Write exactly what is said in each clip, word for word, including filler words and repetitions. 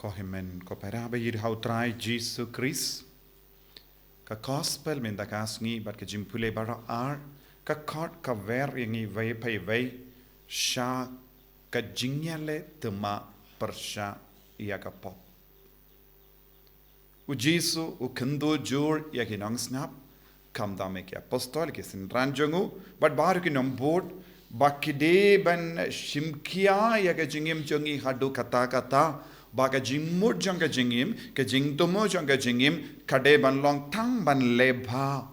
Ko hynmen ko para ba ïeit ha u Trai Jisu Khrist. Ka gospel mynta ka sngi bad ka jingpule baroh ar ka khot ka wer ïa ngi wei pa wei sha ka jingïaleh thymmai pyrshah ïa ka pop. U Jisu u kyntu jur ïa ki nongsngap, khamtam ïa ki apostol, ki synran jong u, bad baroh ki nongbud, ba ki dei ban shimkhia ïa ka jingim jong ngi haduh katta katta, ba ka jingmut jong ka jingim, ka jingthmu jong ka jingim, ka dei ban long tang ban leh bha.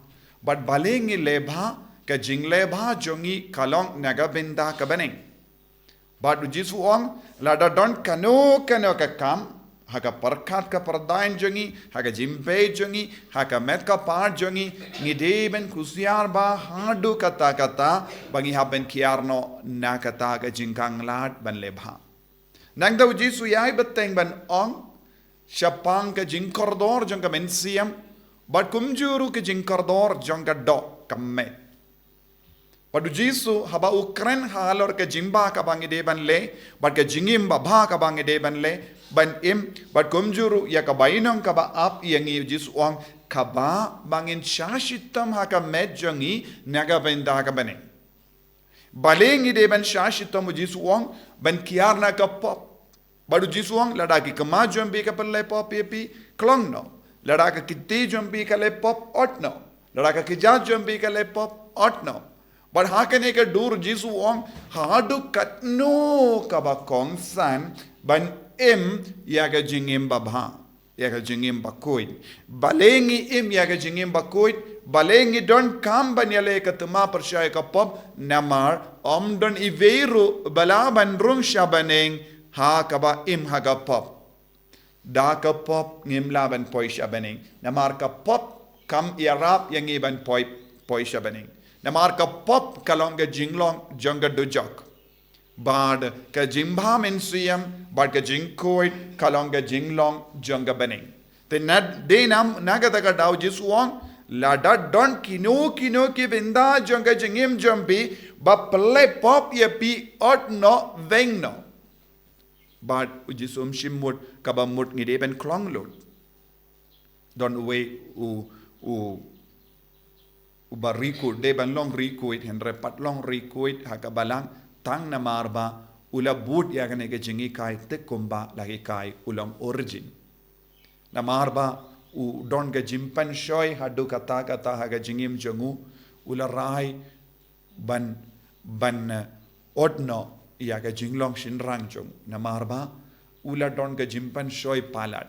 Bad balei ngi leh bha, ka jingleh bha jong ngi ka long na ka bynta ka bneng. Bad u Jisu u ong, lada don kano kano ka kam ha ka pyrkhat ka pyrdaiñ jong ngi, ha ka jingpei jong ngi, ha ka met ka par jong ngi, ngi dei ban kusiar bha haduh katta katta, ba ngi hap ban kiar noh na kata ka jingkhanglad ban leh bha. Nangta u Jisu u ïai bteng ban ong shaphang ka jingkordor jong ka mynsiem, bad kumjuh ruh ka jingkordor jong ka doh ka met. Bad u Jisu haba u kren halor ka jingbha kaba ngi dei ban leh, bad ka jingim babha kaba ngi dei ban leh, ban im, bad kumjuh ruh ïa ka bainong kaba ap ïa ngi, u Jisu u ong, kaba ba ngin shah shitom ha ka met jong ngi na ka bynta ka bneng. Balei ngi dei ban shah shitom, u Jisu u ong, ban kiar na ka pop. Bad u Jisu u ong, lada ki kmie jong phi ka pynleh pop ïa phi, khlong noh. Lada ka kti jong phi ka leh pop, ot noh. Lada ka kjat jong phi ka leh pop, ot noh. Bad ha kane ka dur u Jisu u ong, haduh katno kaba kongsan ban im ïa ka jingim babha, ïa ka jingim bakhuid. Balei ngi im ïa ka jingim bakhuid, balei ngi donkam ban ïaleh ka thymmai pyrshah ïa ka pop, namar ym don iwei ruh ba lah ban rung sha bneng ha kaba im ha ka pop. Da ka pop ngim lah ban poi sha bneng. Namar ka pop kam ïarap ïa ngi ban poi, poi sha bneng. Namar ka pop ka long ka jinglong jong ka dujok. Bad ka jingbha mynsiem, bad ka jingkhuid, ka long ka jinglong jong ka bneng. Te na, dei nam, na kata ka daw u Jisu u ong, lada don kino kino ki bynta jong ka jingim jong phi, ba pynleh pop ïa phi, ot noh, weng noh. Bad u Jisu um shim mut kaba mut ngi dei ban khlong lut. Don uwei u, u, uba riewkhuid, dei ban long riewkhuid, hynrei pat long riewkhuid ha ka balang, tang namar ba u la bud ïa kane ka jinghikai te kumba la hikai u long Origen. Namar ba u don ka jingpynshoi haduh katta katta ha ka jingim jong u, u la rai ban, ban, eh, ot noh ïa ka jinglong shynrang jong u. Namar ba u la don ka jingpynshoi palat.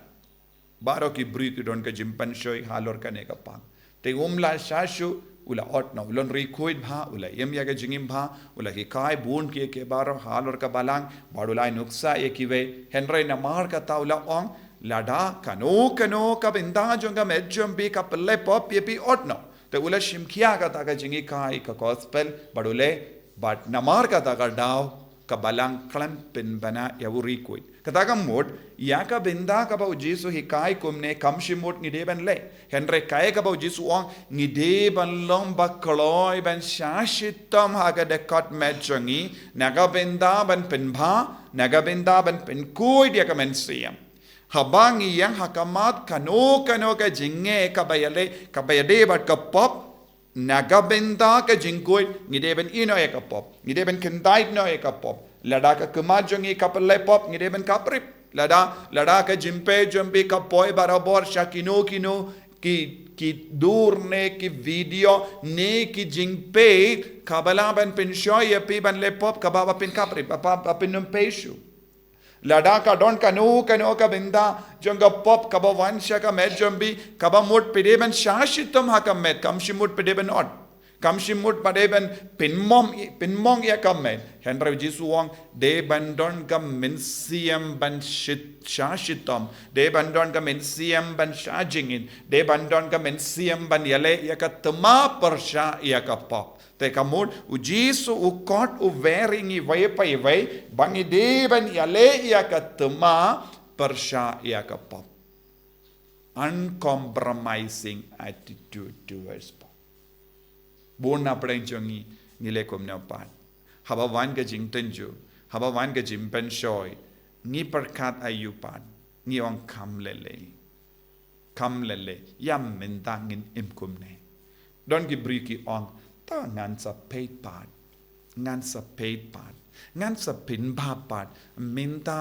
Baroh ki briew ki don ka jingpynshoi halor kane ka phang. Te um lah shah shuh, u la ot noh, u long riewkhuid bha, u la im ïa ka jingim bha, u la hikai bun kiei kiei baroh halor ka balang, bad u la ai nuksa ïa kiwei, hynrei namar kata u la ong, lada kano kano ka bynta jong ka met jong phi ka pynleh pop ïa phi, ot noh. Te u la shimkhia kata ka jinghikai ka gospel, bad u leh, bad namar kata ka daw, ka balang khlem pynbna ïa u riewkhuid. Kata ka mut, ïa ka bynta kaba u Jisu u hikai kumne kam shym mut ngi dei ban leh. Hynrei kaei kaba u Jisu u ong, ngi dei ban long ba kloi ban shah shitom ha ka dkhot met jong ngi, na ka bynta ban pynbha, na ka bynta ban pynkhuid ïa ka mynsiem. Haba ngi ïeng ha khmat kano kano ka jingeh kaba ïaleh, kaba ïadei bad ka pop, na ka bynta ka jingkhuid, ngi dei ban ïehnoh ïa ka pop, ngi dei ban khyndai noh ïa ka pop. Lada ka khmat jong ngi ka pynleh pop, ngi dei ban khaphrip. Lada, lada ka jingpei jong phi ka poi barabor sha kino kino ki, ki dur ne ki video ne ki jingpei kaba lah ban pynshoi ïa phi ban leh pop, kaba, ba phin khaphrip, ba, ba, ba phin ym pei shuh. Lada ka don kano kano ka bynta jong ka pop kaba wan sha ka met jong phi, kaba mut phi dei ban shah shitom ha ka met, kam shym mut phi dei ban ot. Kam shym mut ba dei ban pynmong, pynmong ïa ka met. Hynrei u Jisu u ong, dei ban don ka mynsiem ban shit, shah shitom. Dei ban don ka mynsiem ban shah jingit. Dei ban don ka mynsiem ban ïaleh ïa ka thymmai pyrshah ïa ka pop. Te ka mut, u Jisu u khot u wer ïa ngi iwei pa iwei, ba ngi dei ban ïaleh ïa ka thymmai pyrshah ïa ka pop. Uncompromising attitude towards pop. Bun na pdeng jong ngi, ngi leh kumno pat. Haba wan ka jingtynjuh, haba wan ka jingpynshoi, ngi pyrkhat aïu pat. ngi ong kam lele. Kam lele, ïa mynta ngin im kumne. Don ki briew ki ong, ta ngan sa peit pat. Ngan sa peit pat. Ngan sa pynbha pat. Mynta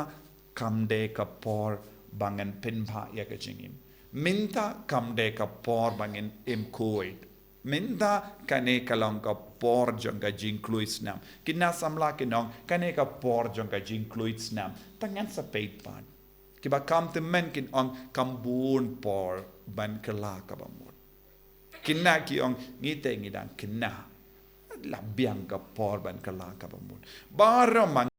kam dei ka por ba ngan pynbha ïa ka jingim. Mynta kam dei ka por ba ngan im khuid. Mynta kane ka long ka por jong ka jingkhlaiñ snam. Ki na samla ki ong, kane ka por jong ka jingkhlaiñ snam. Ta ngan sa peit pat. Kiba kham tymmen kin ong kam bun por ban kylla kaba mut. Kine ki ong ngi te ngi dang kynmaw. La biang ka por ban kylla kaba mut. Baroh ma